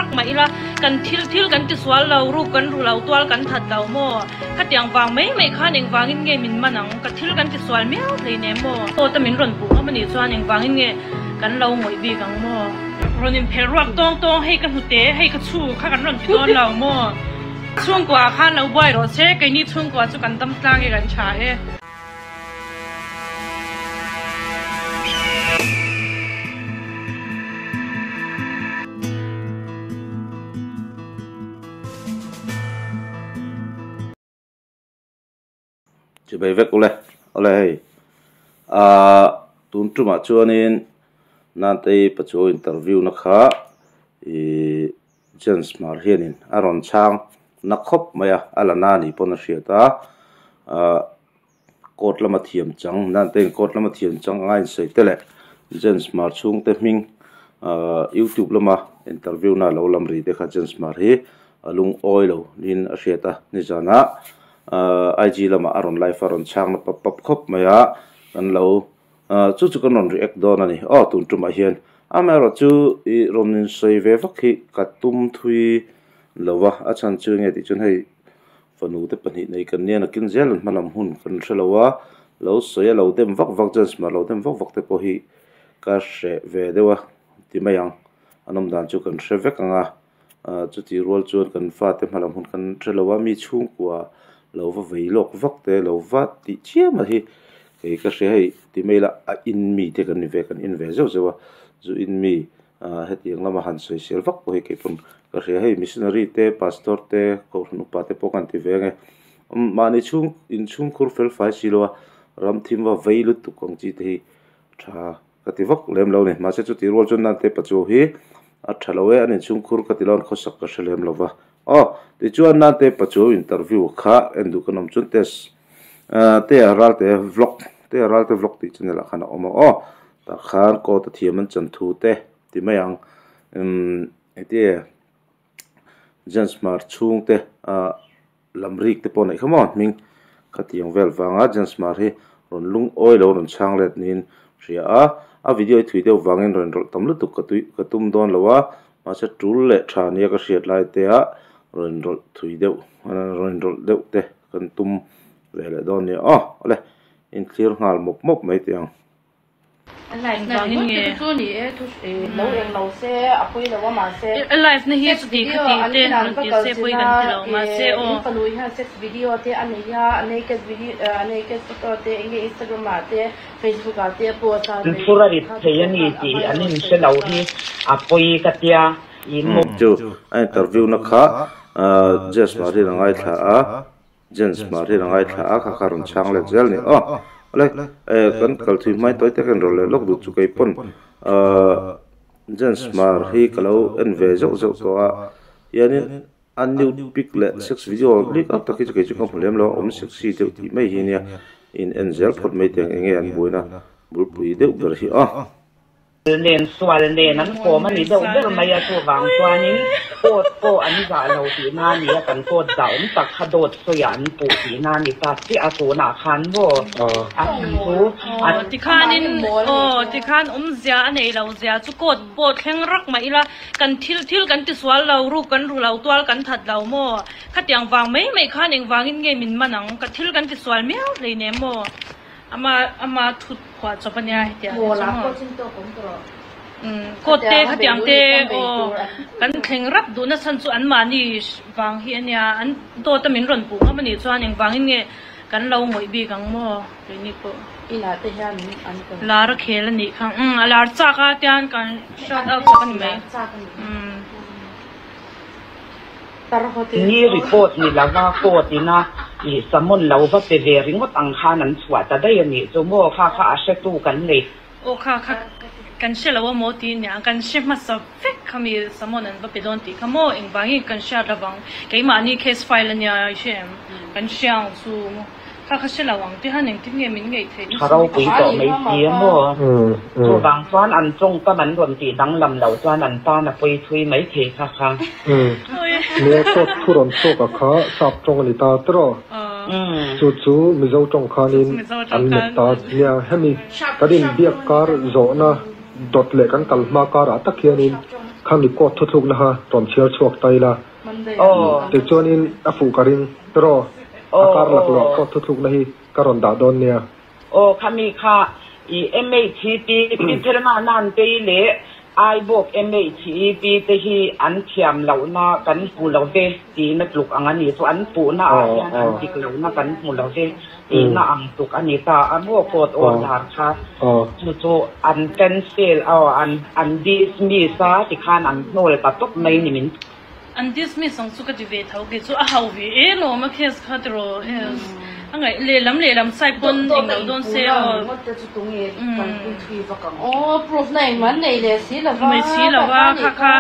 rak mah ila kan thil thil kan tisual lo, ruk kan ru lo, tual kan that lo maw? Khatiang vang mai mai khan engvangin nge min man ang? Ka thil kan tisual miau hleinem maw? Dawta min rawn puh ngam a nih chuan engvangin nge kan lo ngawih bik ang maw? Rawn inphelh ruak tawng tawng, hei ka hnute, hei ka chhu kha kan rawn ti dawn lo maw? Chhungkua ah khan lo buai rawh se, keini chhungkua chu kan dam tlang e kan tha e. Chibai vek ule, awle hei ahh tun tumah chuanin Nantei Pachuau interview na kha ihh James Hmar hianin a rawn chhang na khawp mai a, a la na ni pawn a hriat a ahh court lama thiam chang Nanteiin court lama thiam chang anga insawi te leh James Hmar chhungte hming ahh youtube lama interview na lo lam ri te kha James Hmar hi a lungawi lo niin a hriat a nizanah ahh IG lamah a rawn live a rawn chhang na pap pap khawp mai a kan lo ahh chu chu kan rawn react dawn a ni aw tun tumah hian amaherawh chu ih rawn insawi ve vak hi ka tum thui lo va a chhan chu enge tih chuan hei fanu te pahnih nei kan nia nakin zel an hmalam hun kan hre lo a lo sawi a lo dem vak vak chuan smar lo dem vak vak te pawh hi ka hreh ve deuh a ti mai ang an awm dan chu kan hre vek ang a. Ah chuti rual chuan kan fate hmalam hun kan hre lo a mi chhungkua lo va vei lawk vak te lo va tih chiam a hi kei ka hria hei ti mai ila a in mi te kan ni ve kan in ve zeuh zeuh a zu in mi ah hetiang lama han sawi sel vak pawh hi kei pawn ka hria hei missionary te pastor te kohhran upa te pawh kan ti ve ang e mahni chhung inchhungkhur fel fai si lo a ram thim va vei lutuk ang chi te hi tha. Ka ti vak lem lo ni. Mahse chuti rual chuan Nante Pachu hi a tha lo e, an inchhungkhur ka ti lo, an khawsak ka hre lem lo va. Aw, tichuan Nante Pachu interview kha en duh kan awm chuan test te a ralte vlog te a ralte vlog tih channel ah khan a awm a aw. Tah khan court a thiam an chan thu te ti mai ang. Umm engti James Hmar chhungte ah Lamrik te pawh neih kha maw hming khatiang vel vanga James Hmar hi rawn lungawi lo rawn chhang let niin hria a, a video hi thui deuh vangin rawn rawlh tam lutuk ka tui ka tum dawn lo a, mahse tul leh tha nia ka hriat lai te ah rawn rawlh thui deuh rawn rawlh deuh te kan tum ve leh dawn nia aw awle inthlir nghal mawp mawp mai teh ang. Live na hi chuti kha tih te rawn ti se pawi kan ti lo mahse aw. Phur a rit thei a ni tih an inhre lo hi a pawi ka tia. Chu a interview na kha Jess Marin a ngaithla a. Jens hmar hian a ngaithla a, kha kha rawn chhang let zel ni aw. Awle, eh kan kal thui hmai tawi takin rawn leh lawk duh chu kei pawn ahh Jens hmar hi ka lo en ve zeuh zeuh tawh a, hianin a nude pic leh sex video lik ang tak hi chu kei chu ka hmu lem lo a, awm sexy deuh tih mai hi nia in en zel phawt mai teh ang enge an buaina bulpui deuh ber hi aw. Nen sual nen an kawm a ni deuh ber mai a, chuvang chuanin court pawh an zah lo tihna a ni a, kan court zah awm tak kha dawt sawiah an puh tihna a ni ta chiah a, tunah khan maw a chhan chu a. Aw tikhanin aw tikhan awmzia a nei lo zia chu court pawh thleng rak mah ila kan thil thil kan tisual lo ruk kan ru lo tual kan that lo maw khatiang vang mai mai khan engvangin nge min man ang ka thil kan tisual miau hleinem maw. Ama ama thut phuah chawp a nia hetiang hi chu maw. Court te khatiang te aw kan thleng rap duh na chhan chu an mahni vang hi a nia an dawt a min rawn puh ngam a nih chuan engvangin nge kan lo ngawih bik ang maw keini pawh. Lar a khel a nih kha umm a lar chak a tian kan shout out chak a ni mai umm. Ni report ni lova court ina ih summon lo va pe ve ringawt ang khan an chhuah ta daih a nih chu maw kha kha a hretu kan nei. Aw kha kha kan hre lo a maw tih nia kan hre hmasa vek kha mi summon an va pe dawn tih kha maw engvangin kan hriat lovang keimahni case file a nia i hre em kan hria ang chu maw. Kha ka hre lo ang ti han engtin nge min ngeih theih nasa Tha ropui tawh mai si a maw? Chuvang chuan an tawngkam an rawn tih danglam loh chuan an tan a pawi thui mai thei kha kha. Nia court thu rawn chhuak a kha sap tawng a ni ta tiraw? Chu chu Mizo tawng khanin an let ta nia hemi kan inbiak kar zawhna dawt leh kan kal hma karah tak hianin. Khami court thuthlukna kha rawn chhiar chhuak ta ila. Tichuanin a fuh ka ring tiraw? A kar laklawh court thuthlukna hi ka rawn dah dawn nia. Aw khami kha i MHP Pi Thelma Nantei leh Aibawk MHEP te hi an thiam lohna kan hmu lo ve tihna tluk ang a ni chu an puhna ah hian an dik lohna kan hmu lo ve tihna ang tluk a ni ta a maw court order kha chu chu an cancel aw an an dismiss a tikhan an hnawl ta tawp mai ni min An dismiss ang chu ka ti ve tho kei chu a hau ve e lawm a case kha tiraw a ngaih lehlam lehlam side pawn eng lo dawn se aw Aw proof na engmah an nei leh si lova nei si lova kha kha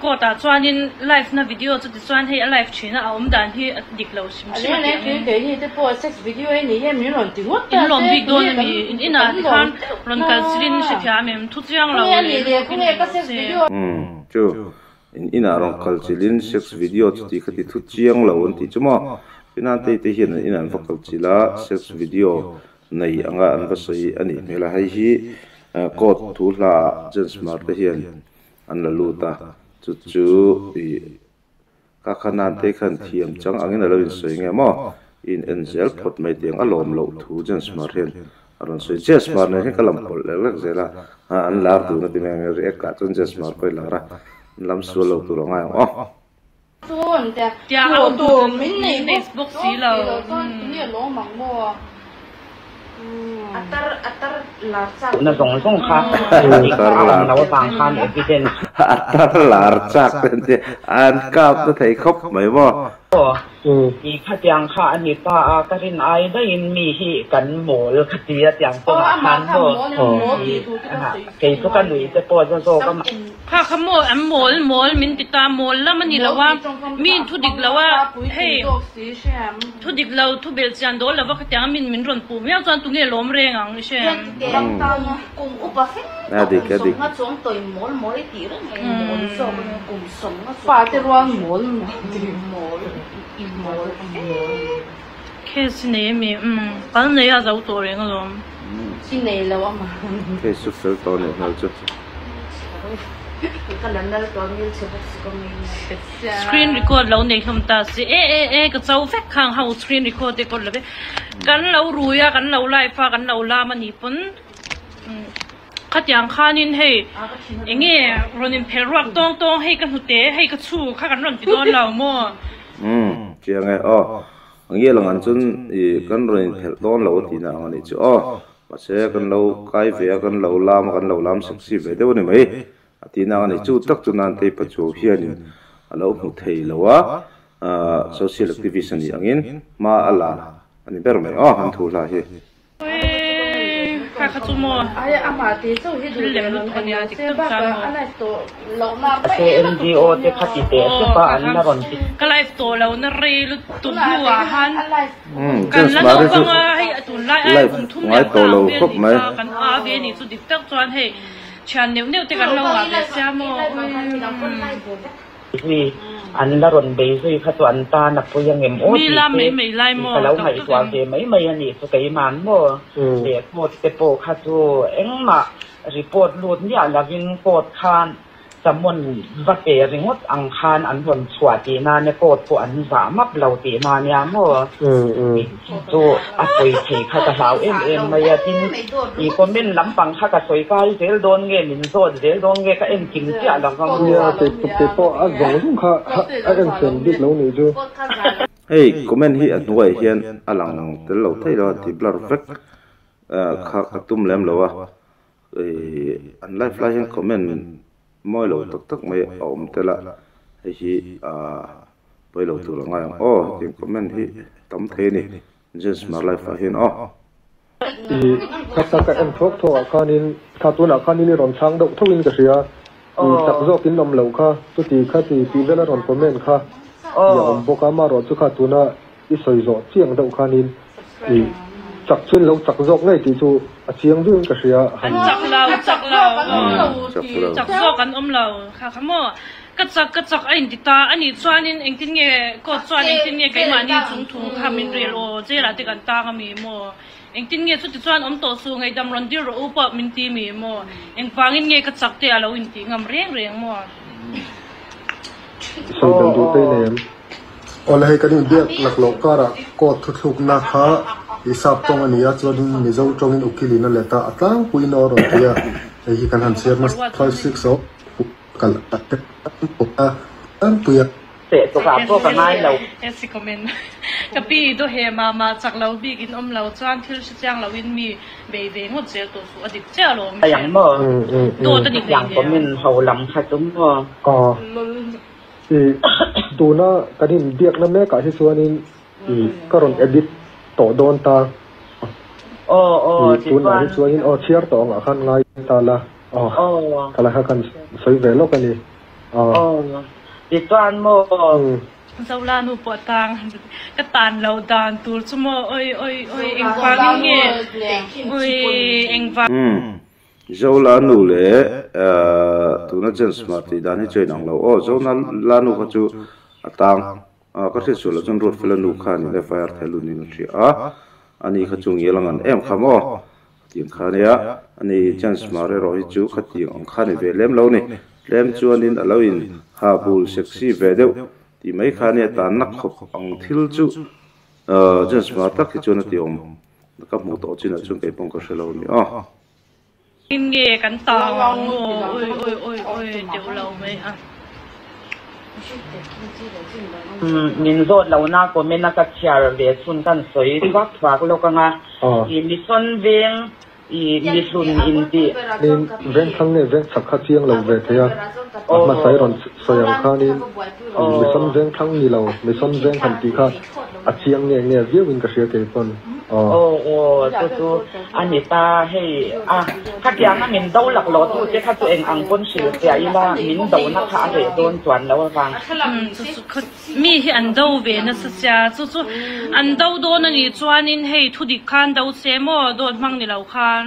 court ah chuanin live na video chu tichuan hei a live thin a a awm dan hi a dik lo hrim hrim a tih ang. Keini te pawh sex video hi ni e min rawn ti ngawt ta In lawm bik dawn a mi in inah tikhan rawn kal chilin hrethiam em thu chiang lo leh lutukin eng lo se. Chu In inah rawn kal chilhin sex video chuti khati thu chiang lo an tih chu maw? Pinantei te hian an inah an va kal chilh a, sex video nei anga an va sawi a nih hmel a, hei hi court thu hla ah James Hmar te hian an la lut a, chu chu ih ka kha Nantei khan thiam chang angin a lo insawi nge maw? I in en zel phawt mai tiang a lawm loh thu James Hmar hian a rawn sawi. James Hmar nen hian ka lam pawlh lek lek zel a, an lar dun a ti mai ang e, react ah chuan James Hmar pawh i lar a, an lam sual lo tur a ngai ang aw. Tiang a awm tur min nei bawk si lo. Na zawng zawng kha dik a awm lo avang khan evidence. A tar lar chak te an ti a, an kap na thei khawp mai maw. Ti khatiang kha a ni ta a, ka rin ai daihin mi hi kan mawl ka ti a tiang kawngah khan maw kei chu ka nui te pawh za zawk a. Kha kha maw an mawl mawl min ti ta, mawl lam a ni lo a, mi thu dik lo a, hei thu dik lo thu belh chian dawl lo va khatiang a min min rawn puh miau chuan tunge lawm reng ang i hre em? A dik a dik. Case i nei a mi? Umm kal nei a zo tawh reng alawm. Case chu fel tawh a nih hmel chu. Screen record lo nei hlawm ta si e e e ka cho vek khang ho screen record te pawh lo ve kan lo rui a kan lo live a kan lo lam a nih pawn khatiang khanin hei enge rawn inphelh ruak tawng tawng hei ka hnute hei ka chhu kha kan rawn ti dawn lo maw. Umm chiang e aw ang nge lang an chuan ih kan rawn inphelh dawn lo a tihna ang a nih chu aw. Mahse, kan lo kai ve a, kan lo lam a, kan lo lam sexy ve deuh a ni mai. A tihna ang a ni. Chu tak chu Nantei Pachuau hianin a lo hmu thei lo a, social activist a nih angin hma a la a ni ber mai aw, an thu hla hi. Kha kha chu maw thil lem lutuk a nia dik tak chuan maw. Mahse NGO te kha ti teh hrep a, an la rawn ti. Ka live tawh lo na rei lutuk hnuah han. Kan la naupang a, hei a tunlai ai kum thum leh kha ang vel nih kha kan a ve nih chu dik tak chuan hei thian neuh neuh te kan lo ngah ve sia maw Zui an la rawn bei zui kha chu an tan a pui angem aw tih te ka lo ngaihtuah ve mai mai a nih chu keiman maw leh court te pawh kha chu engmah report lut miah lovin court khan Samon va pe ringawt ang khan an rawn chhuah tih nane court pawh an zah map lo tih na nia maw? Chu a pawi thei kha ka hlau em em mai a, tin i comment lampang kha ka sawi kai zel dawn nge min zawt zel dawn nge ka en kim chiah lo va maw? Nia, kei pawh a zawng zawng kha a en fel bik lo nih chu. Hei comment hi a hnuaiah hian a lang tel lo thei lo a, ti blur vek kha ka tum lem lo a. An live lai hian comment mawi lo tak tak mai a awm tel a, hei hi aaa pawi lo tur a ngai ang aw hetiang comment hi tam thei a ni James Hmar live ah hian aw. Ih kha ka en thuak thuak ah khanin kha tunah khanin i rawn chhang deuh tho in ka hria ih chak zawk in awm loh kha chuti kha ti tih vel a rawn comment kha i a awm bawk a amaherawh chu kha tuna I sawi zawh chiang deuh khanin i chak chuan lo chak zawk ngei tih chu a chiang viauin ka hria. An chak lo, chak lo, chak zawk an awm lo kha kha maw? Ka chak, ka chak a inti ta a nih chuanin engtin nge court chuan engtin nge keimahni chung thu kha min rel aw jail ah te kan tang a mi maw? Engtin nge chuti chuan awm tawh su ngaihdam rawn dir rawh u pawh min ti mi maw? Engvangin nge ka chak te a lo intih ngam reng reng maw? Sawi belh duh te i nei em? Awle hei kan inbiak laklawh karah court thuthlukna kha i sap tawng a ni a, chuanin Mizo tawngin ukilin a let a, a tlangpuiin aw rawn ti a, hei hi kan han chhiar hmasa five six aw kal a tlangpui a. Seh tukah pawh ka ngai lo. Esi comment. Ka pi do he mah mah chak lo bik in awm lo chuan thil hre chiang lo in mi bei ve ngawt zel tawh suh a dik chiah lo mi Ang maw? Dawt a ni hlei Ang comment ho lam kha chu maw? Aw. I tuna kan inbiakna mekah hi chuanin i ka rawn edit tawh dawn ta. Aw aw I tunah hi tichuan. chuanin aw chhiar tawh angah khan ngai ta la. Aw Aw. khala kha kan sawi ve lawk a ni. Aw. Aw tichuan maw. Umm. Zola nu pawh tang ka tan loh dan tur chu maw oi oi oi engvangin nge oi engvang. Umm. Zola nu leh tuna Jens Hmar tih dan hi chu a inang lo aw. Zona la nu kha chu a tang a, ka hriat sual loh chuan Ruatfela nu khanin FIR thei lunin a hria a, ani kha chu ngial a ngan em kha maw tiang kha ania. Ani Jens Hmar erawh hi chu khatiang ang kha ni ve lem lo ni. Tlem chuanin a lo in ha bul sexy ve deuh tih mai kha ania tanna khawp ang thil chu Jens Hmar tak hi chuan a ti awm. Ka hmuh tawh chinah chuan kei pawh ka hre lo ni aw. Engtin nge kan tang ang aw oi oi oi oi deuh lo mai a. Min zawt lo na comment a ka chhiar ve chhun kan sawi thuak thuak lawk anga i mission veng i mihlun in tih. Nin veng thlang nge veng chak kha chiang lo ve thei a, a hmasa i rawn sawi ang khanin mission veng thlang ni lo mission veng han tih kha a chiang nge nge viau in ka hria kei pawn. Aw aw chu chu a ni ta hei a khatianga min do lak lo tu te kha chu eng ang pawn hrilh fiah ila min do na kha a reh dawn chuan lo avang. Chu chu kha mi hi an do ve nasa sia chu chu an do dawn a nih chuanin hei thudik khan do se maw dawt hmang ni lo khan.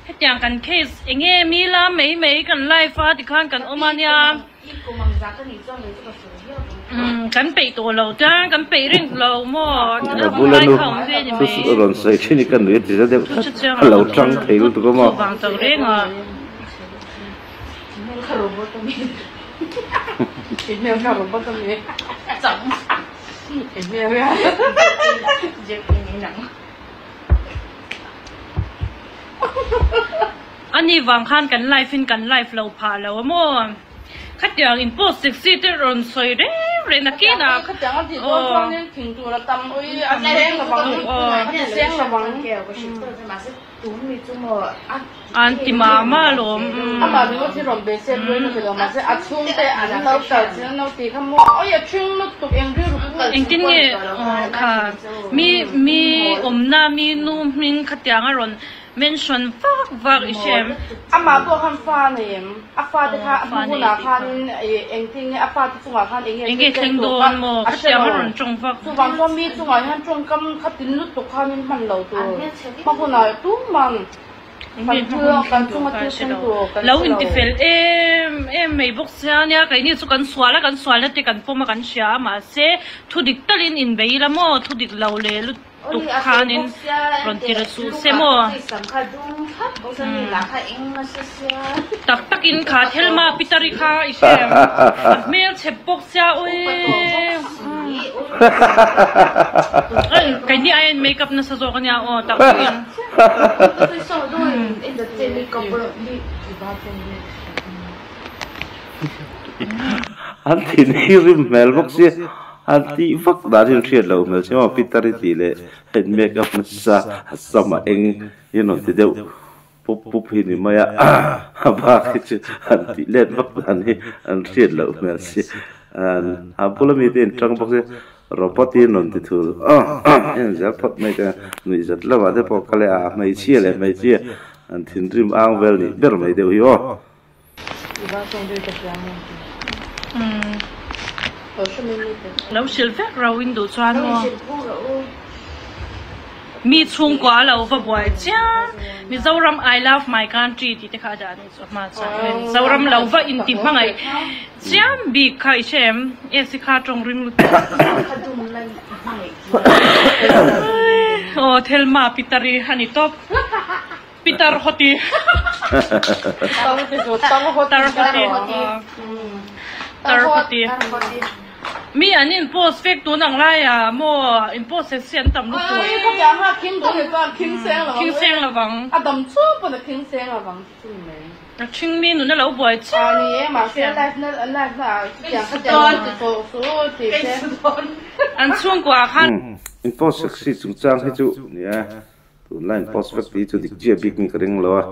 Hetiang kan case enge mi la mai mai kan live a tikhan kan awm a nia umm kan peih tawh lo chuan kan peih reng lo maw A bula nu thu rawn sawi thin hi ka nui a ti za deuh tlat a lo tang thei lutuk a maw. Chuvang tak reng a. Ani vang khan kan live in kan live lo phah lo a maw? Khatiang in post sexy te rawn sawi reng reng nakin ah aw An ti mah mah alawm. Engtin nge kha mi mi awmna mi nu hming khatiang a rawn mention vak vak i hre em? Amah pawh khan fa a nei em? A fate kha a hmu hunah khanin engtin nge a fate chungah khan eng nge thleng dawn maw? Khatiang a rawn tawng vak. Chuvang chuan mi chungah hian tawngkam kha tin lutuk khanin hman lo tur. Hma hunah tumah kan thil kan chunga thil thleng tur kan hre lo. Lo intifel em em mai bawk sia nia keini chu kan sual a kan sualna te kan pawm a kan hria a mahse thu dik talin inbei ila maw thu dik lo leh lutuk tuk khanin rawn ti ri suh se maw? Tak takin kha Thelma Pitari kha i hre em? A hmel chep bawk sia ui. Keini aiin make up nasa zawk ania aw tak takin. An thin hi rim hmel bawk sia, an tih vak dan hi an hriat loh hmel sia maw Peter i tih leh hei make up nasa a sam a eng hi an rawn ti deuh pup pup hi ni mai a, a bak hi chu an tih let vak dan hi an hriat loh hmel sia, a bula mite in tang bawk sia robot hi an rawn ti thul en zel phawt mai te nuihzat lamah te pawh kal e a hmeichhia leh hmeichhia an thinrim ang vel nih ber mai deuh hi aw. Lo hrilh vek ro in duh chuan maw mi chhungkua a lo va buai chiam Mizoram I love my country tih te kha a dah a nih chu a hma chuan Mizoram lo va inti hmangaih chiam bik kha i hre em AC kha tawng ring lutuk aw Thelma Pitari a ni tawp. Pitar hawti. Tar hawti. Tar khawti. Mi an in post vek tun ang lai ah maw in post sexy an tam lutuk. Ai khatiang kha khing duh ni chuan khing seng lovang. Khing seng lovang. A dam chhung pawn a khing seng lovang chu ni mai. A thing mi nun a lo buai chiah. A ni e mahse live na live na ah chutiang khatiang lo ti tawh suh ti se. An chhungkua ah khan. In post sexy chungchang hi chu ni e tunlai in post vek tih chu dik chiah bik in ka ring lo a.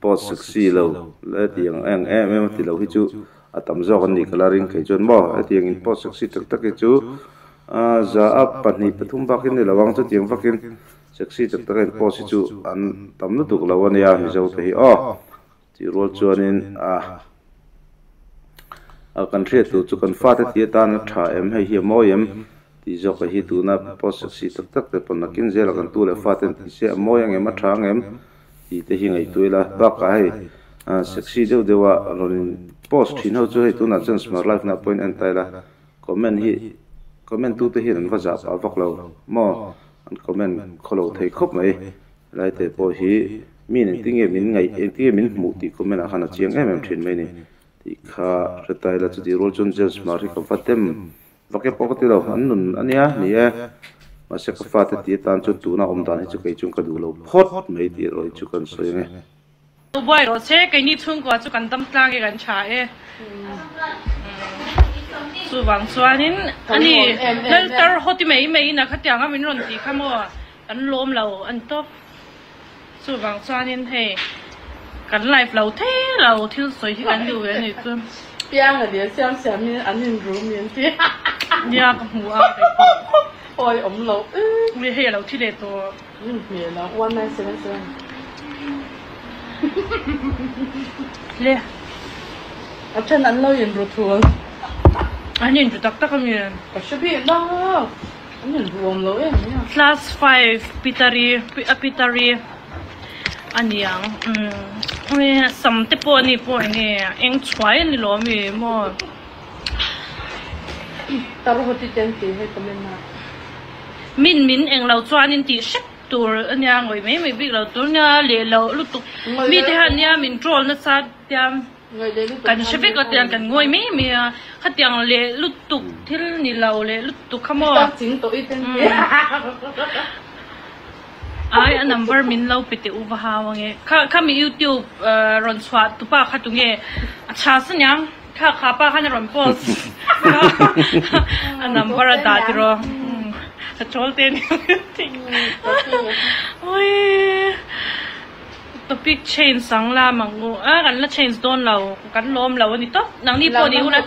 Post sexy lo la hetiang eng em em a ti lo hi chu a tam zawk an nih ka la ring thei chuan maw hetiang in post sexy tak tak hi chu za a pahnih pathum bak in ni lo ang chutiang vakin sexy tak tak a in post hi chu an tam lutuk lo a nia Mizo te hi aw tih rual chuanin a kan hriat tur chu kan fate tih atan a tha em hei hi a mawi em tih zawk a hi tuna post sexy tak tak te pawn nakin zela kan tu leh fate an tih se a mawi ang em a tha ang em. Tih te hi ngaihtuah ila, bakah hei sexy deuh deuh a rawn in post thin ho chu hei tunah chuan smart life na pawhin en ta ila, comment hi comment tu te hian an va zah pah vak lo maw, an comment khaw lo thei khawp mai, helai te pawh hi mi engtin nge min ngaih engtin nge min hmuh tih comment ah khan a chiang em em thin mai a ni tih kha hre ta ila, chutih rual chuan James Hmar hi ka va tem Vak e pawh ka ti lo, an nun a nia, ni e. Mahse ka fate tih atan chuan tuna awm dan hi chu kei chuan ka duh lo phawt mai tih erawh hi chu kan sawi ang e. Lo buai rawh che, keini chhungkua chu kan dam tlang e kan tha e. Chuvang chuanin ani Laltar hawti mai mai in a khatiang a min rawn tih kha maw kan lawm lo a ni tawp. Chuvang chuanin hei kan live lo thei lo thil sawi hi kan duh ve a nih chu. Piang a nia siam siam in an in ru min ti. Nia ka hmu a kei pawh. Awi awm lo e. Ui hei a lo thi leh tawh. Rin hmel a 1977. Le. A then an lo in ru thul. An in ru tak tak a mi. Ka hre bik lo. Class 5 pitari a pitari a niang umm sam te pawh ani pawh enge eng chhuai ani lo ami maw. Min min eng lo chuanin tih hrep tur ania ngawih mai mai bik lo tur nia leh loh lutuk mi te hian nia min troll nasa tia. Kan hre vek a tiang kan ngawi mai mai a, khatiang leh lutuk thil ni lo leh lutuk kha maw. Ai a number min lo pe teh u va hau ange. Kha kha mi youtube rawn chhuah tupa kha tunge a chha sa niang kha kha pa khan a rawn post a number a dah tiraw a chawl te ni awii. Topic change ang la mang u a kan la change dawn lo kan lawm lo a ni tawp nangni pawh ni hun a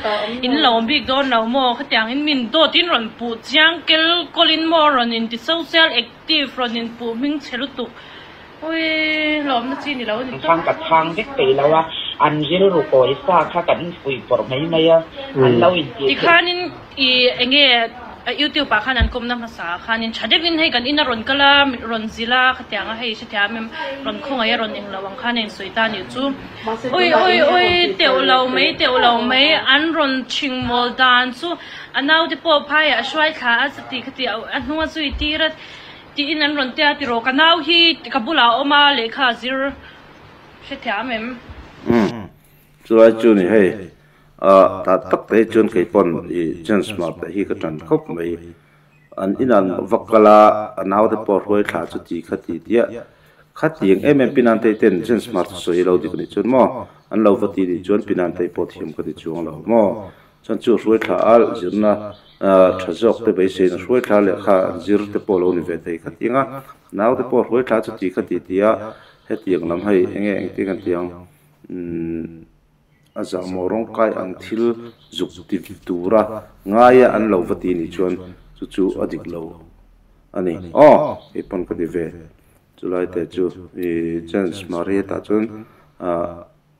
in lawm bik dawn lo maw khatiang in min dawt in rawn puh chiang kel kawl in maw rawn in ti social active rawn in puh hming chhe lutuk awii lawm na chi ni lo a ni tawp. Khan ka chhang vek peih lo a, an rilru kawi sa kha kan fuih pawrh mai mai a, an lo intih theih. Tikhanin i enge YouTube ah khan an kawmna hmasa ah khanin tha deuhin hei kan in a rawn kal a, rawn zil a, khatiang a hei hrethiam em rawn khawngaih a rawn englo ang khan a insawi ta anih chu. Ui ui ui teuh lo mai teuh lo mai an rawn chhing mawl dan chu a naute pawh phaiah a hruai thla a chuti khati a hnung a zui tir a tiin an rawn tia tiraw ka nau hi ka bulah a awm a lehkha a zir hrethiam em. Umm chulai chu ni hei A tah tak te hi chuan kei pawn i chance hmar te hi ka tan khawp mai. An inan va kal a, a naute pawh hruai thla chu ti kha ti tia. Khatiang em em Pinantei ten chance hmar chu sawi lo dik a nih chuan maw? An lo va ti nih chuan Pinantei pawh thiam ka ti chuang lo maw? Chuan chu hruai thla a zirna tha zawk te beiseiin a hruai thla leh kha an zir te pawh lo ni ve thei khatiang a. Naute pawh hruai thla chu ti kha ti tia hetiang lam hei enge engtin kan ti ang umm. A zahmawh rawng kai ang thil zuk ti tura ngaia an lo va ti nih chuan chu chu a dik lo a ni. Aw, kei pawn ka ti ve. Chulai te chu i Chance Maria tah chuan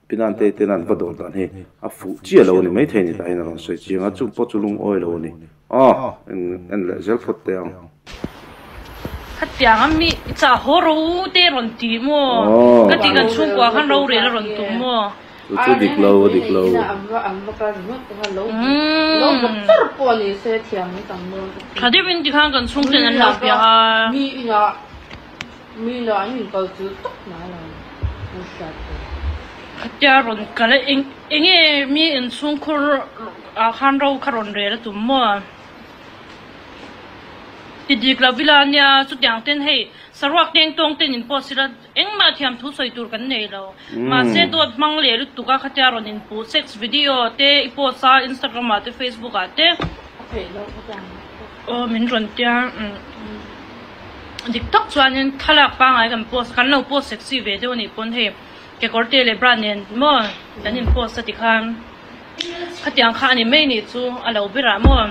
Pinante ten an va dawr dan hi a fuh chiah lo a ni maithei ni tah hian a rawn sawi chiang a, chung pawh chu lungawi lo a ni. Aw, en leh zel phawt teh ang. Khatiang a mi chah haw ro te rawn ti maw? Ka ti kan chhungkua khan rorel a rawn tum maw? Chu chu dik lo a dik lo. Tha deuhin tikhan kan chhungten an lo bia a. Khatia rawn kal a eng enge mi inchhungkhur ah khan ro kha rawn rel a tum maw? Ti dik lo vila ania chutiang ten hei saruak teng tawng ten in post ila engmah thiam thu sawi tur kan nei lo. Mahse dawt hmang leh lutuk a khatia rawn inpuh sex video te i post a Instagram ah te Facebook ah te. Aw min rawn tia dik tak chuanin thlalak pangngai kan post kan lo post sexy ve deuh anih pawn hei kekawr te leh bra nen maw kan in post a tikhan khatiang kha ani mai nih chu a lo ber ah maw.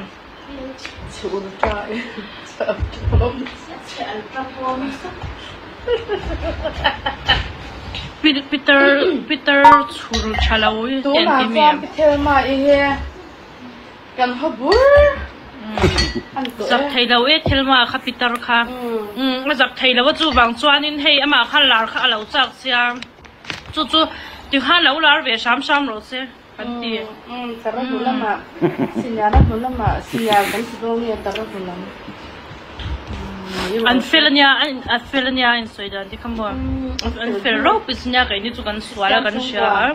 Peter Peter chhur tha lo hi Tunah chuan Pithelma i hi Kan haw bur an tawh e. Zak thei lo e Thelma kha Peter kha. Umm a zak thei lo a chuvang chuanin hei amah kha lar kha a lo chak sia chu chu tikhan lo lar ve hram hram rawh se kan ti. Umm tara hnu lamah senior a hnu lamah senior kan ti dawn nge tara hnu lam. An fel ania a fel ania a insawi dan te kha maw an fel reuh pawh nia keini chu kan sual a kan hria a.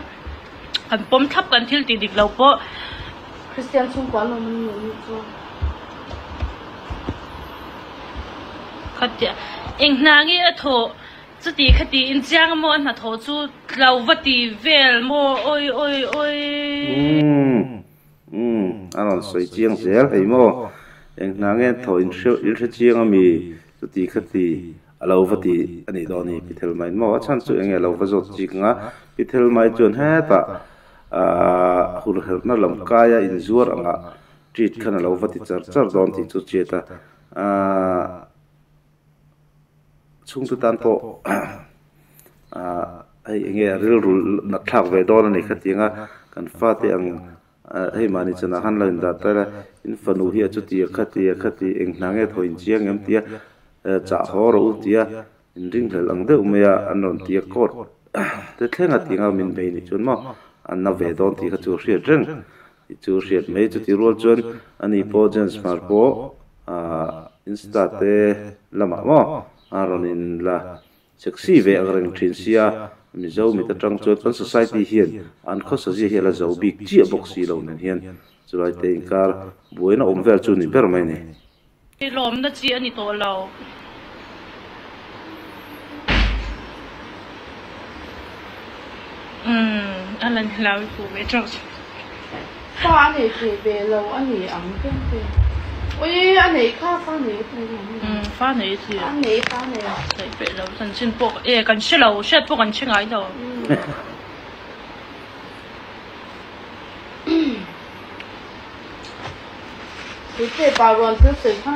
Kan pawm thlap kan thil tih dik lo pawh. Kristian chhungkua an awm an ni anih chu. Khatia eng hna nge a thawh chuti khati in chiang maw a hnathawh chu tlo va ti vel maw awi awi awi. Umm umm a rawn sawi chiang zel hei maw eng hna nge a thawh in hre chiang ami chuti khati. A lo va ti a nih dawn hi Pi Thelmaiin maw? A chhan chu enge a lo va zawt chik ang a, Pi Thelmai chuan hetah aah hurherhna lam kaia inzuar angah treat khan a lo va ti char char dawn tih chu chiat a, aah chhungte tan pawh aah hei enge a rilru nat thlak ve dawn a ni khatiang a, kan fate ang Hei mahni chanah khan lo indah ta ila, in fanu hi a chuti a khati a khati eng hna nge thaw in chiang em tia chah haw rawh u tia in ringhlelh ang deuh mai a an rawn ti a court te thleng a tinga min bei nih chuan maw an na ve dawn tih kha chu hriat reng tih chu hriat mai chuti rual chuan ani pawh James Hmar pawh insta te lamah maw a rawn in la Sexy ve ang reng thin sia, Mizo mit atang chuan kan society hian an khawsa zia hi a la zo bik chiah bawk si lo nen hian chulai te inkar buaina awm vel chu ni ber mai ni. Lawmna chi a ni tawh lo. Umm a la ni lo i puh ve teuh chu. Fa a nei thei ve lo a ni ang kem te. Ui a nei kha fa nei a nei ang. Umm fa nei a thi. A nei fa nei. Nei peih lo chanchin pawh e kan hre lo hriat pawh kan hre ngai lo. Tute pa rawn thil sawi kha.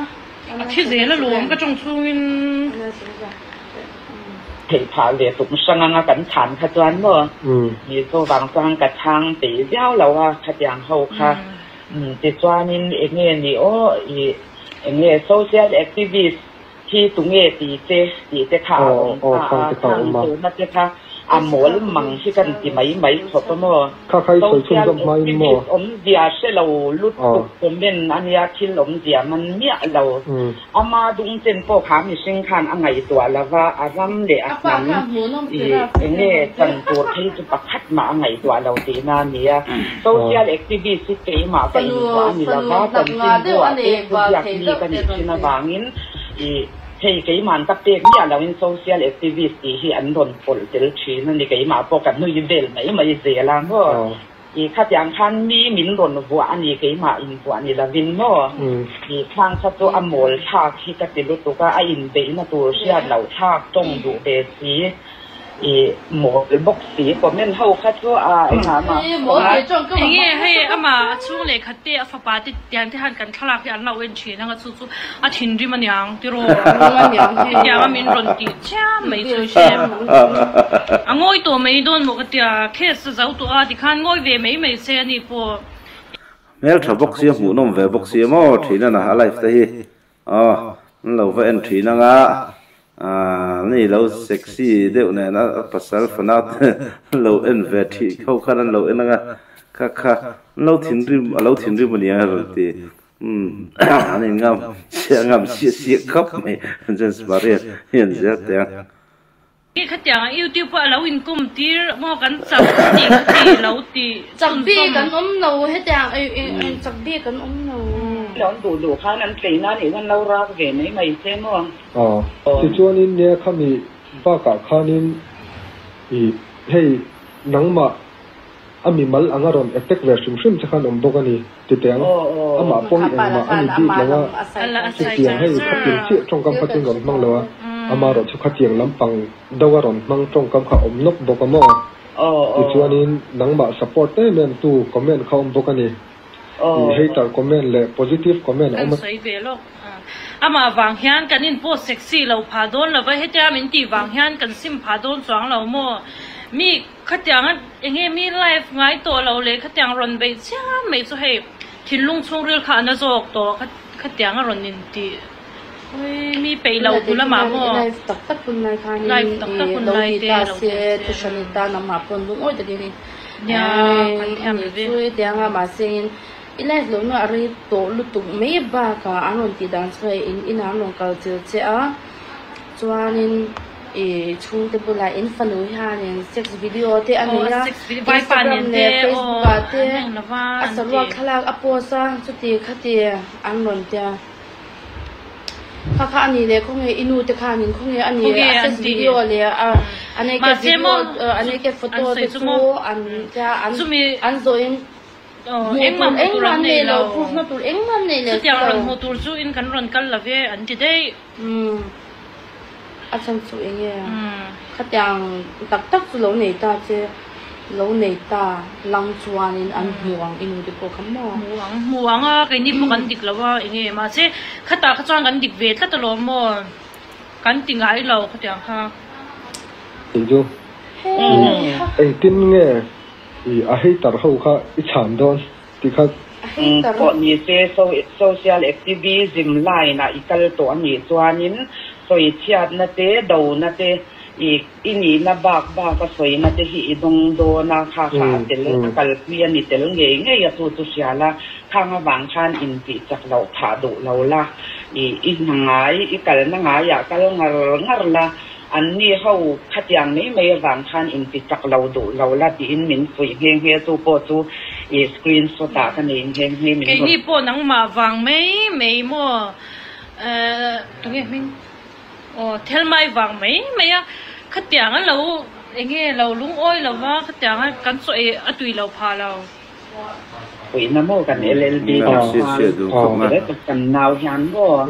A thi zel alawm ka tawng chhungin. Theih phah ve tum hrang anga kan chhan kha chuan maw ni chuvang chuan ka chhang peih viau lo a khatiang ho kha tichuanin enge ni aw ih enge social activist hi tunge ti che tih te kha a awm ta a, khang tuna te kha a mawl mang hi kan ti mai mai khawp a maw? Social activist awmzia hre lo lutuk comment a nia thil awmzia man miah lo. Ama dungchen pawh kha mihring khan a ngaihtuah lo va, a ram leh a hnam ih enge chan tur phei chu pakhat mah a ngaihtuah lo tihna a ni a. Social activist hi keimah ka invuah a ni lo va, chanchinbuah te thuziak mi ka nih thin avangin ih hei keimahn ka pek miah loin social activist tih hi an rawn pawlh tel thin a ni, keimah pawh ka nui vel mai mai zel a maw. Ih khatiang khan mi min rawn vuah a ni, keimah invuah ni lovin maw. Ih khang kha chu a mawl thlak hi ka ti lutuk a, a inbeihna tur hriat loh thlak tawng duh ve si. I mawl bawk si comment ho kha chu a engah mah Enge hei ama a chhung leh khat te a fapa te tiang te han kan thlalak hi an lo en thin anga chu chu a thinrim aniang tiraw hetiang a min rawn tih chiam mai chu hre a ngawi tawh mai dawn maw ka tia case a zo tawh a tikhan ngawi ve mai mai se ani pawh. Hmeltha bawk sia hmuhnawm ve bawk sia maw thin a na a life te hi Aw, an lo va en thin anga aah ni lo sexy deuh nen a pasal fanau te an lo en ve thih ho khan an lo en anga kha kha an lo thinrim a lo thinrim a nia a rawn ti umm an in ngam siah ngam siah siah khawp mai James Maria hian zel teh ang. Khatiang youtube a lo in kum tir maw kan chak tih kha ti lo ti Chak bik an awm lo hetiang chak bik an awm lo. Lo an duh duh khan an tlei na nih khan lo rak ve mai mai se maw. Aw tichuanin nia khami bakah khanin i hei nangmah A mimal anga rawn attack ve hrim hrim che khan awm bawk a ni ti teh ang. Amah pawh hi engmah a ni bik lo a, chutiang hei khatiang chiah tawngkam kha chuan rawn hmang lo a, amaherawh chu khatiang lampang deuh a rawn hmang tawngkam kha awm nawk bawk a maw? Tichuanin nangmah support em em tu comment kha awm bawk a ni. I hater comment leh positive comment a Kan awm a. sawi ve lawk. Amah vang hian kan in post sexy lo phah dawn lo va, hetia min tih vang hian kan sim phah dawn chuang lo maw? Mi. Khatiang a enge mi live ngai tawh lo leh khatiang rawn beih chiam mai chu hei thinlung chhungril kha a na zawk tawh khatiang a rawn in tih ui mi peih lo tu lamah maw live tak tak hun lai khan live tak tak hun lo lai ti te ta lo se ti se thu hran i tan amah pawn lungawi takin i nia kan thiam ani ve chu hetiang a mahse in i live lo na a rei tawh lutuk mai bakah an rawn tih dan chu hei in inah an rawn kal chil che a chuanin. I chhungte bulah in fanu hianin sex video te a nei a, Instagram leh Facebook ah te a saruak thlalak a post a, chuti khati an rawn tia. Kha kha a nih leh khawnge i nu te khanin khawnge a nih a sex video leh a naked video a naked photo te chu an tia an zawhin hmuh tur engmah an nei lo, proof na tur engmah an nei leh si lo. Chutiang rawn hmuh tur chu in kan rawn kal lo ve an ti daih. Umm a chhan chu eng nge khatiang tak tak chu lo nei ta che lo nei ta lang chuanin an hmu ang i nu te pawh kha maw. Hmu ang hmu ang a keini pawh kan dik lo a eng nge mahse khatah kha chuan kan dik ve tlat alawm maw kan ti ngai lo khatiang kha. Tih chu engtin nge i a hater ho kha i chhan dawn Ti kha. Pawh ni se social activism line ah i kal tawh a nih chuanin sawi chhiatna te, dona te, i i nihna bak bak a sawina te hi i dawng dawn a, kha kha a tel a kalpui a ni tel ngei ngei a chu chu hria la, khang avang khan intih chak loh phah duh lo la, i i hna ngai, i kalna ngaiah kal ngar ngar la, An ni ho khatiang mai mai avang khan inti chak lo duh lo la tiin min fuih nghe nghe chu pawh chu i screen shot ah ka nei nghe nghe min rawn. Keini pawh nangmah vang mai mai maw eh tunge hming aw Thelmai vang mai mai a khatiang a lo enge lo lungawi lo va khatiang a kan chaw ei a tui lo phah lo. Puihna maw kan LLB kan hman kan nau hian maw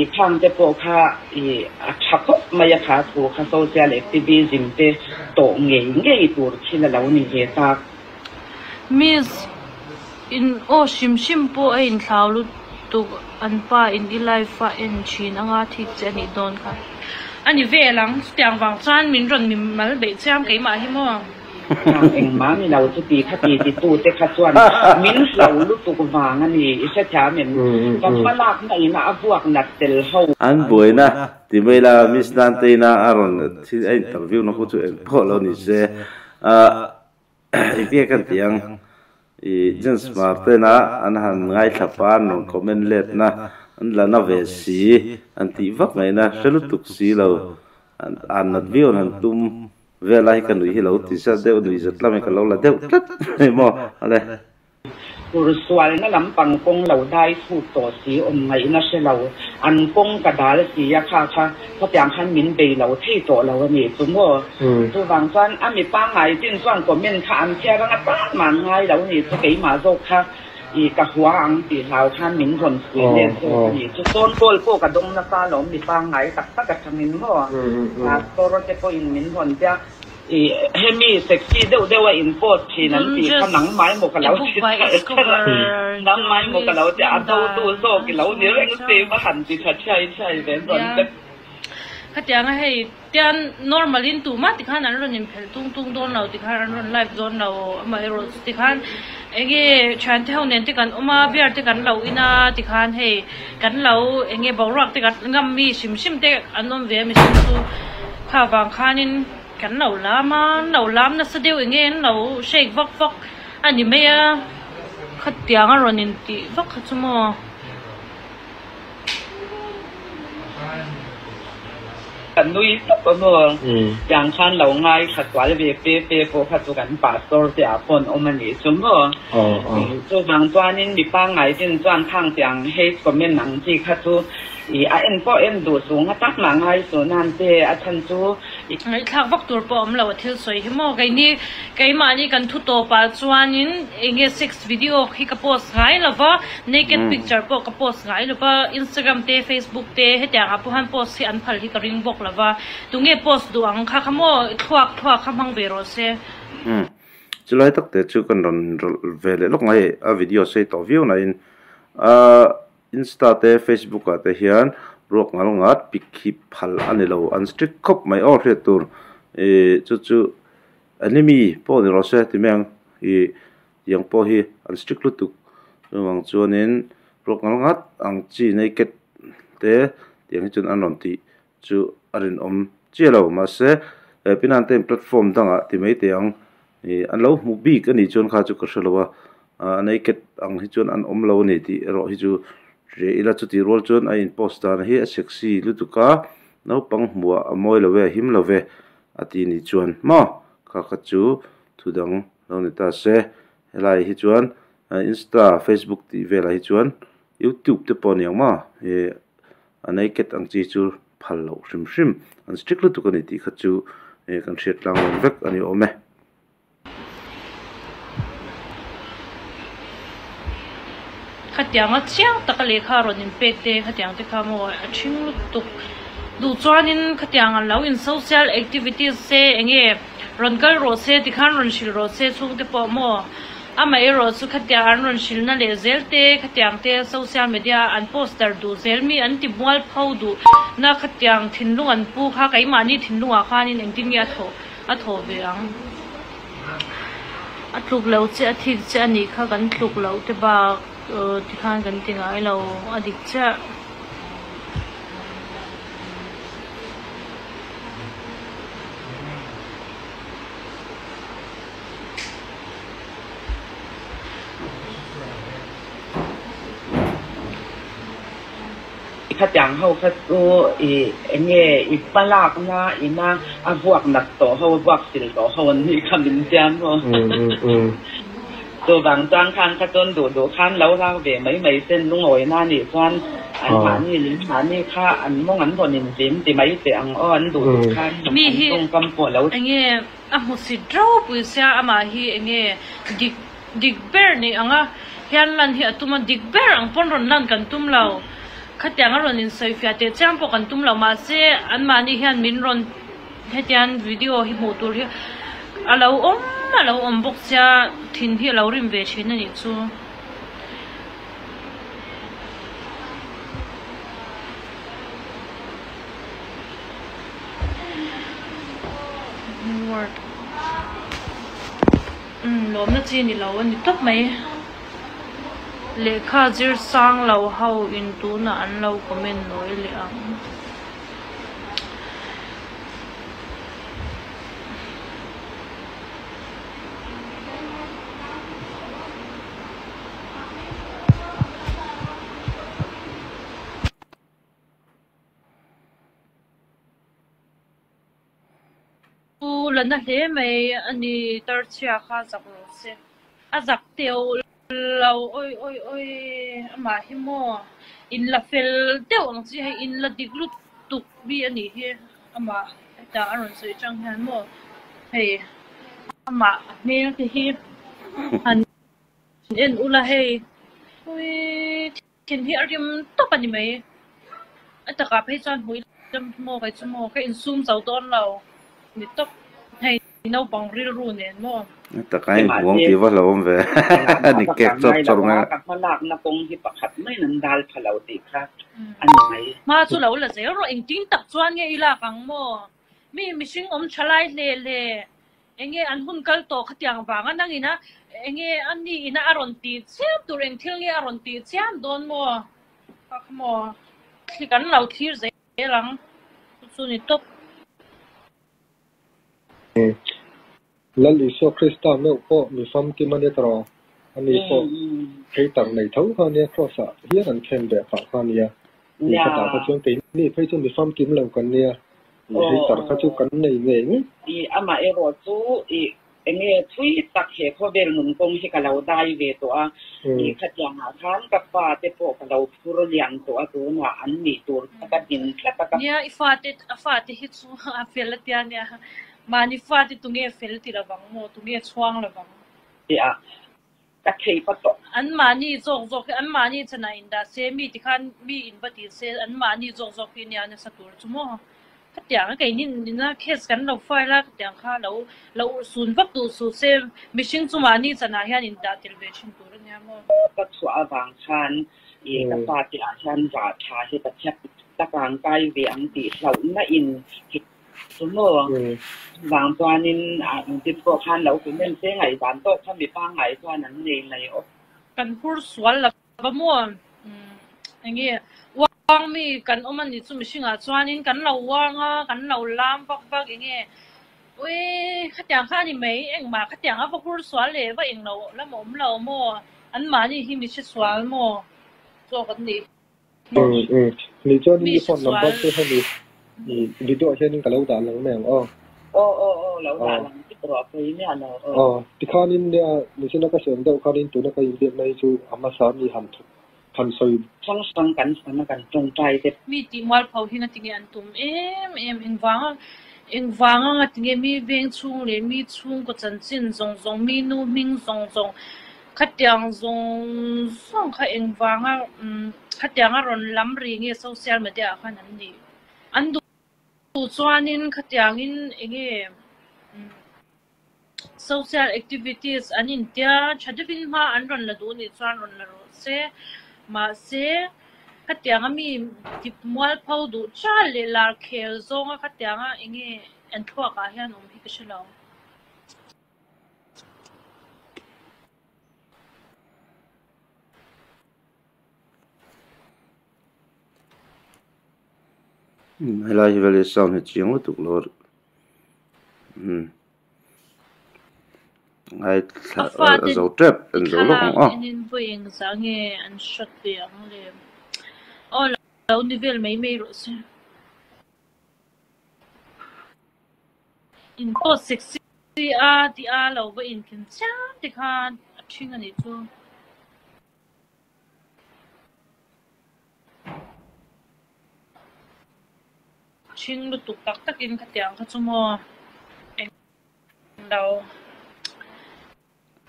i khang te pawh kha i a tha khawp mai a kha thu kha social activism te tawh ngei ngei tur thil a lo ni ve tak. Miss in aw hrim hrim pawh a inthlau lutuk an pa in i live a en thin anga thik che anih dawn kha ani vel ang chutiang vang chuan min rawn mimal beih chiam keimah hi maw. Nang engmah ni lo chuti kha ti ti tu te kha chuan min hlo lutuk vang a ni i hrethiam em? Ka hmalakna ina a vuak nat tel ho. An buaina ti mai la Miss Nanteina a rawn thil a interview na khu chu eng pawh lo ni se engtinge kan tih ang i Jens Martena an han ngaithla pa an rawn comment let na an la na ve si an tih vak ngaihna hre lutuk si lo an nat viau an han tum Vel a hi ka nui hi lo ti zat deuh nui zat lam hi ka lo la deuh tlat mai maw ale. Tur sualna lampang kawng lo dai chhut tawh si awm ngaihna hre lo an kawng ka dal si a kha kha khawtiang khan min bei lo thei tawh lo a nih chu maw. Chuvang chuan a mi pangngai chin chuan comment kha an chhiar anga tan mah an ngai lo nih chu keimah zawk kha I ka hua ang tih hlau khan min rawn pui let zawk a nih chu. Phone call pawh ka dawng nasa alawm mi pangngai tak tak atangin maw. Pastor te pawhin min rawn tia i hemi sexy deuh deuh a in post thin an tih kha nangmah emaw ka lo ti tha nangmah emaw ka lo ti a do tu zawk i lo ni reng si va han ti tha thiai thiai ve an rawn ti. Khatiang a hei tian normal in tumah tikhan an rawn inphelh tung tung dawn lo tikhan an rawn live dawn lo amaherawh chu tikhan enge thiante ho nen te kan awm a beer te kan lo in a tikhan hei kan lo enge boruak te kan ngam mi hrim hrim te an awm ve a mihring chu kha vang khanin kan lo lam a an lo lam nasa deuh enge an lo shake vak vak a ni mai a khatiang a rawn intih vak kha chu maw. Ka nui tawp a maw? Tiang khan lo ngai tha sual ve fe fe pawh kha chu kan pastor te ah pawh an awm a nih chu maw? Chuvang chuanin mi pangngai ten chuan khang tiang hate comment ang chi kha chu i a en pawh en duh suh nga tak mah ngai suh nan te a chhan chu i Ngaihthlak vak tur pawh awm lo a thil sawi hi maw? Keini keimahni kan thu tawpah chuanin enge sex video khi ka post ngai lo va, naked picture pawh ka post ngai lo va, Instagram te Facebook te hetiang ah pawh hian post hi an phal hi ka ring bawk lo va, tunge post duh ang kha kha maw thluak thluak kha hmang ve rawh se. Umm chulai tak te chu kan rawn rawlh ve leh lawk mai a video sei tawh viau na in ahh insta te facebook ah te hian ruak ngal ngat pic hi phal a ni lo an strict khawp mai aw hriat tur ih chu chu enemy pawh ni rawh se ti mai ang ih tiang pawh hi an strict lutuk chuvang chuanin ruak ngal ngat ang chi naked te tiang hi chuan an rawn tih chu a rinawm chiah lo mahse he pinan te platform dangah ti mai teh ang ih an lo hmuh bik a nih chuan kha chu ka hre lo a ah naked ang hi chuan an awm lo a ni tih erawh hi chu hria ila chutih rual chuan a in post dan hi a sexy lutuk a naupang hmuh ah a mawi lo ve a him lo ve a ti nih chuan maw kha kha chu thu dang lo ni ta se helai hi chuan insta facebook tih velah hi chuan youtube te pawh a ni ang maw ih a naked ang chi chu phal loh hrim hrim an strict lutuk a ni tih kha chu ih kan hriat tlang rawn vek a ni awm e. Khatianga chiang taka lehkha a rawn inpek te khatiang te kha maw a thing lutuk duh chuanin khatiang an lo in social activities se enge rawn kal rawh se tikhan rawn hrilh rawh se chhungte pawh maw amaherawh chu khatiang an rawn hrilhna leh zel te khatiang te social media an poster duh zel mi an ti mual pho duh na khatiang thinlung an pu kha keimahni thinlungah khanin engtin nge a thawh a thawh ve ang. A tluk lo che a thik che a nih kha kan tluk loh te bak tikhan kan ti ngai lo a dik chiah. Khatiang ho kha chu i eng nge i hmalakna ina a vuak nat tawh ho, a vuak sil tawh ho an nih kha min tia maw? Chuvang chuan khan kha chuan duh duh khan lo rau ve mai mai sen lungawina nih chuan an mahni leh mahni kha an mawng an rawn inhlim ti mai teh ang aw, an duh duh khan an tawngkam pawh lo. Eng nge a hmusit ropui sia amah hi eng nge dik Dik ber nih anga hian lan hi a tum a, dik ber ang pawn rawn lan kan tum lo. Khatiang a rawn insawifiah teh chiang pawh kan tum lo, mahse anmahni hian min rawn hetian video hi hmuh tur hi a lo awm a lo awm bawk sia thin hi a lo rim ve thin a nih chu. Umm lawmna chi ni lo a ni tawp mai. Lehkha zir sang lo ho in tunah an lo comment nawi leh ang. Pu la na hle mai a ni tarchhia kha zak rawh se. A zak teuh lo awi awi awi amah hi maw in la fel deuh ang chi hei in la dik lutuk mi a nih hi amah hetah a rawn sawi chang hian maw hei amah hmel te hi han en ula hei ui. Thin hi a rim tawp a ni mai. A takah phei chuan hmui lam maw kei chu maw ka insum zo dawn lo ni tawp hei naupang rilru nen maw. A takah in huang tih va hlauhawm ve ni kek chawp chawp ngai. Ka hmalakna kawng hi pakhat maiin an dal pha lo tih kha a ni mai. Hma chu lo la zel rawh engtin tak chuan nge i lak ang maw? Mi mihring awm tha lai hle hle Enge an hun kal tawh khatiang vanga nangin a enge a ni ina a rawn tih chiam tur eng thil nge a rawn tih chiam dawn maw? Kha kha maw thli kan lo thlir zel ang chu chu ni tawp. Lal Isua Krista meuh pawh mi famkim a ni tawh rawh. Ani pawh hater nei tho kha ania cross ah hian an khen beh phah kha ania. Ni khatah kha chuan keini phei chu mi famkim lo kan nia. I hater kha chu kan nei ngei ngei. I amaherawh chu i enge thui tak he khawvel nun kawng hi ka lo dai ve tawh a, i khatiangah khan ka fate pawh ka lo phur lian tawh a, tunah an nih tur kha ka din tlat a ka. Nia i fate a fate hi chu a fel a tia nia, mahni fate tunge fel ti lovang maw, tunge chhuang lovang. Tia ka thei pa tawh. An mahni zawk zawk hi an mahni chanah indah se, mi tikhan mi in va ti se, an mahni zawk zawk hi nia nasa tur chu maw. Khatiang a keini nuna case kan lo file a, khatiang kha lo lo urhsun vak duh suh se, mihring chu mahni chanah hian indah tel ve thin tur a nia maw. Ka chhuah avang khan i ka pa te ah hian rah tha hi ka chhiat tak ang kai ve ang tih hlauhna in Chu maw? Chuvang chuanin engtin pawh khan lo comment se ngaihdan tawk kha mi pangngai chuan an nei mai aw. Kan hur sual lo va maw? Enge uang mi kan awm a ni chu mihringah chuanin kan lo uang a, kan lo lam vak vak enge ui khatiang kha a ni mai engmah khatiang a va hur sual leh va englo lam a awm lo maw? Anmahni hi mi hre sual maw zawk an nih? Ni chuan i phone number chu hemi video ah hianin ka lo dah lang mai ang aw. Aw aw aw lo dah lang vek rawh a pawi miah lo aw. Aw tikhanin nia nichina ka sawi ang deuh khanin tuna ka inbiakna hi chu a hmasa mi han thawk han sawi. Hrang hrang kan san a kan tawngtai te. Mi tih mualpho hi ngatinge an tum em em engvanga engvanga ngatinge mi veng chhung leh mi chhungkaw chanchin zawng zawng mi nu hming zawng zawng Khatiang zawng zawng kha engvanga khatianga rawn lam ri nge social media ah khan an nih? An duh chuanin khatiangin enge social activities an intia tha deuhin hma an rawn la duh nih chuan rawn la rawh se. Mahse khatianga mi dip mualpho duh chiah leh lar khel zawnga khatianga enge an thluak ah hian awm hi ka hre lo. Helai hi vel hi sound hi chiang lutuk lo ngaithla a zo tep en zo lawk ang aw. In post sexy a tih a lo va inthin chiam te khan a ṭhing a nih chu. Ṭhing lutuk tak takin khatiang kha chu maw eng lo.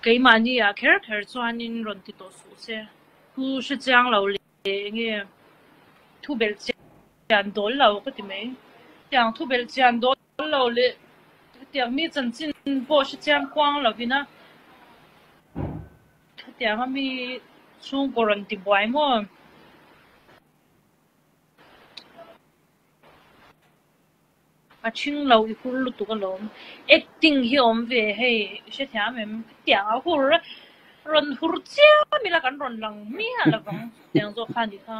Keimahni ah kher kher chuanin rawn ti tawh suh se. Thu hre chiang lo leh eng nge thu belh chian dawl lo ka ti mai. Tiang thu belh chian dawl lo leh hetiang mi chanchin pawh hre chiang kuang lovin a hetiang a mi chhungkaw rawn ti buai maw? A ṭhing lo i hur lutuk alawm. Acting hi awm ve hei i hrethiam em? Khatiang a hur rawn hur chiam ila kan rawn lang miah lovang chutiang zawk kha a nih kha.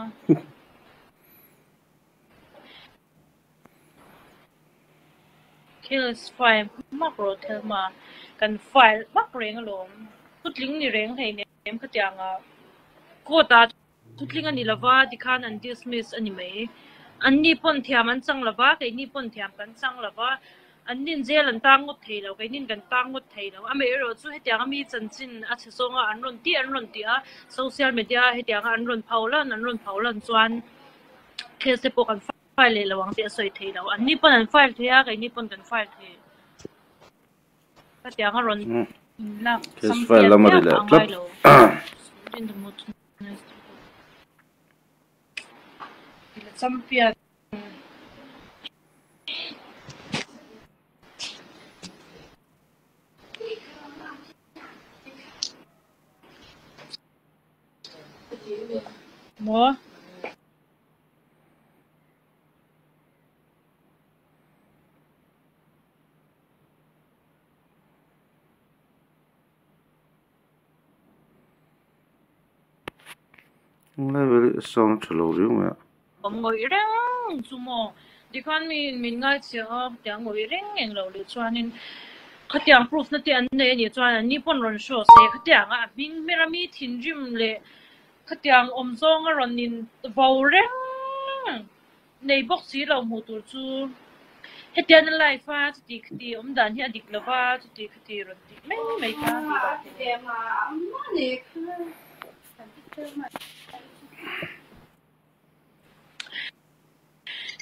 Thil file hmak rawh Thelma, kan file hmak reng alawm. Thutling ni reng hleinem khatiang ah court ah Thutling a ni lova, tikhan an dismiss a ni mai. Anni pawn thiam an chang lova, keini pawn thiam kan chang lova, annin jail an tang ngawt thei lo, keinin kan tang ngawt thei lo. Amaherawh chu hetianga mi chanchin a chhe zawnga an rawn tih an rawn tih a, social media hetianga an rawn pho lan an rawn pho lan chuan case te pawh kan file leh lo ang tih a sawi thei lo. Anni pawn an file thei a, keini pawn kan file thei. Khatianga rawn inlak Case file lam a ri leh tlat. Champion. Maw? Level hi sound tha lo riau mai a. Awm ngawih reng chu maw? Tikhan mi min ngaichhiah a, khatiang ngawih reng eng lo leh chuanin khatiang proof na te an nei a nih chuan an ni pawn rawn show se khatiang a hming hmer a mi thinrim leh khatiang awm zawng a rawn in vo reng nei bawk si lo hmuh tur chu. Hetian a live a chuti khati awm dan hi a dik lova chuti khati rawn tih mai mai kha a ti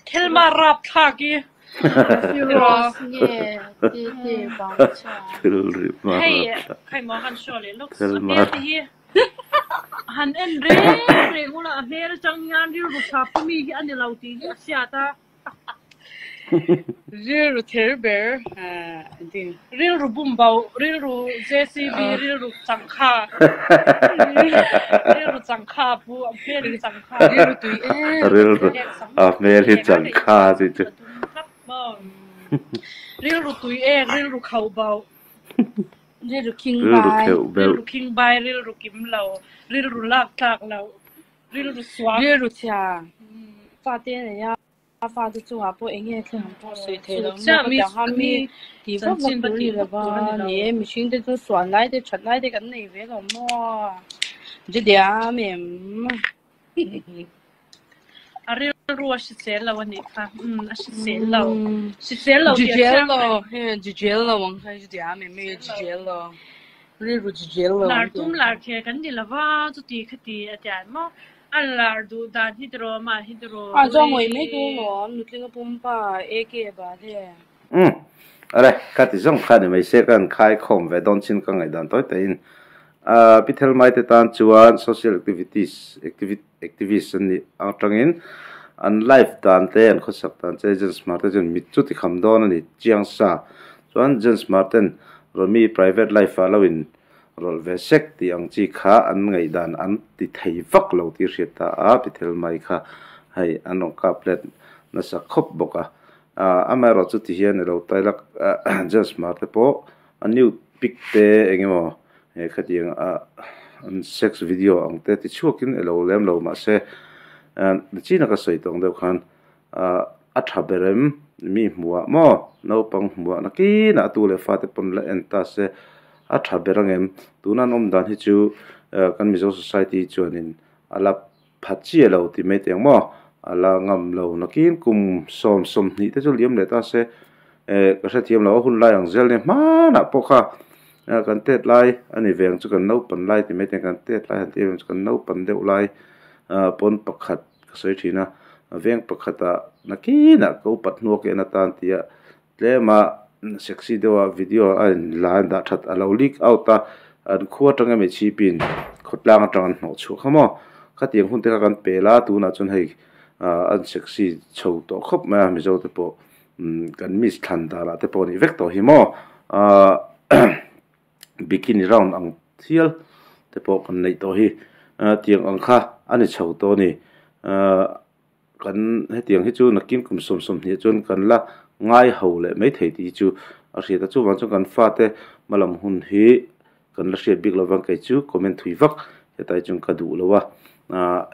Thelma rapthlak i. Hei khai maw han show leh lawk a hmel te hi han en reng reng ula a hmel atang hian rilru tha pu mi hi a ni lo tih hi a hriat a. Rilru ther ber ding. Rilru bum bo, rilru JCB, rilru changkha, rilru changkha pu, a hmel hi changkha. Rilru tui em. Rilru a hmel hi changkha tih chu. Rilru tui ek, rilru khauh bo. Rilru khing bai. Rilru khing bai, rilru kim lo, rilru lak tlak lo, rilru suam. Rilru chhia. Fate nei a. A fate chungah pawh eng nge thleng ang pawh sawi thei lo maw ka tiang khan mi tih vak vak tur a ni lo va ni e, mihring te chu suan lai te that lai te kan nei ve lo maw Jediam em. A rilru a hrisel lo a nih kha, umm a hrisel lo, hrisel lo tih a chiang lo, jijel lo ang kha Jediam em e jijel lo, rilru jijel lo Lar tum lar kher kan ni lo va chuti khati a tian maw. A lar duh dan hi tiraw mah hi tiraw. A zawng ngawih mai tur lawm nutling a pumpa AK ba le. Umm ale ka ti zawng kha ni mai se ka han khai khawm ve dawn chin ka ngaihdan tawi tawi in ah Pi Thelmai te tan chuan social activities activist an nih atangin an life dan te an khawsak dan che Jens Hmar te chuan mit chu ti kham dawn a ni chiang sa chuan Jens Hmar ten Romi private life ah lo in Rawlh ve sek tih ang chi kha an ngaihdan an ti thei vak lo tih hriat ta a, pi thel mai kha hei an rawn kap let nasa khawp bawk a. Amaherawh chu ti hian ilo tailak James Hmar te pawh a nude pic te eng emaw he khatiang a an sex video ang te ti chhuakin ilo lem lo mahse nachina ka sawi tawng deuh khan a tha ber em mi hmuhah maw naupang hmuhah nakinah a tu leh fate pawn la en ta se a tha ber ang em tuna an awm dan hi chu kan Mizo society chuanin a la pha chiah lo tih mai teh ang maw a la ngam lo nakin kum sawm sawmhnih te chu liam leh ta se ka hrethiam lo a hun lai ang zel nia hmanah pawh kha kan tet lai a ni ve ang chu kan naupan lai tih mai teh ang kan tet lai han tih em chu kan naupan deuh lai pawn pakhat. Ka sawi thin a, veng pakhatah nakinah ka upat hnuak en atan tia tlema sexy deuha video a in la an dah that a lo leak out a, an khua atanga hmeichhi pin khawtlang atang an hnawh chhuah kha maw, khatiang hun te kha kan pel a tunah chuan hei an sexy chho tawh khawp mai a Mizo te pawh kan miss thlan danah te pawh a nih vek tawh hi maw ahh. Bikini round ang thial te pawh kan neih tawh hi tiang ang kha a ni chho tawh a ni kan hetiang hi chu nakin kum sawm sawmhnih chuan kan la ngai ho leh mai thei tih hi chu a hriat a chuvang chuan kan fate hmalam hun hi kan la hriat bik lovang kei chu comment thui vak hetlai chuan ka duh lo a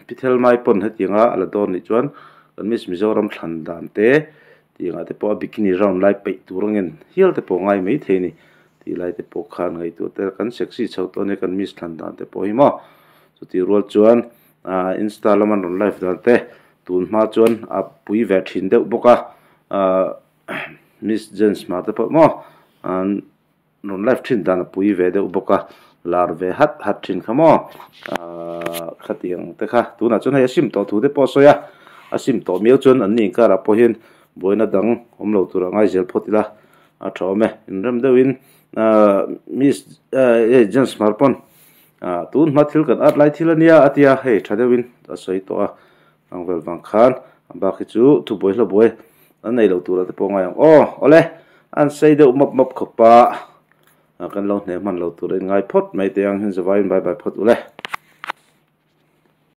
Pi Thelmai pawn hetianga a la dawn nih chuan kan Miss Mizoram thlan dan te tiangah te pawh a bikini round lai peih tur angin hial te pawh ngai mai thei a ni tih lai te pawh khan ngaihtuah tel kan sexy chho tawh a nia kan Miss thlan dan te pawh hi maw chutih rual chuan ah insta lama an rawn live dan te tun hma chuan a pui ve thin deuh bawk a ah Miss Jens hma te pawh maw an. Rawn live thin dan a pui ve deuh bawk a, lar ve hat hat thin kha maw ahh khatiang te kha tunah chuan hei a sim tawh thu te pawh a sawi a, a sim tawh miau chuan an ni inkarah pawh hian buaina dang awm lo tur a ngai zel phawt ila a tha awm e, inrem deuhin ahh miss eh James Hmar pawn ah tun hma thil kan at lai thil a nia a tia hei tha deuhin a sawi tawh a, ang vel vang khan a bak hi chu thubuai hlabuai An nei lo tura te pawh ngai ang aw awle an sei deuh map map khawp a kan lo hne hman lo tur a in ngai phawt mai teh ang hin zavaiin bye bye phawt ule.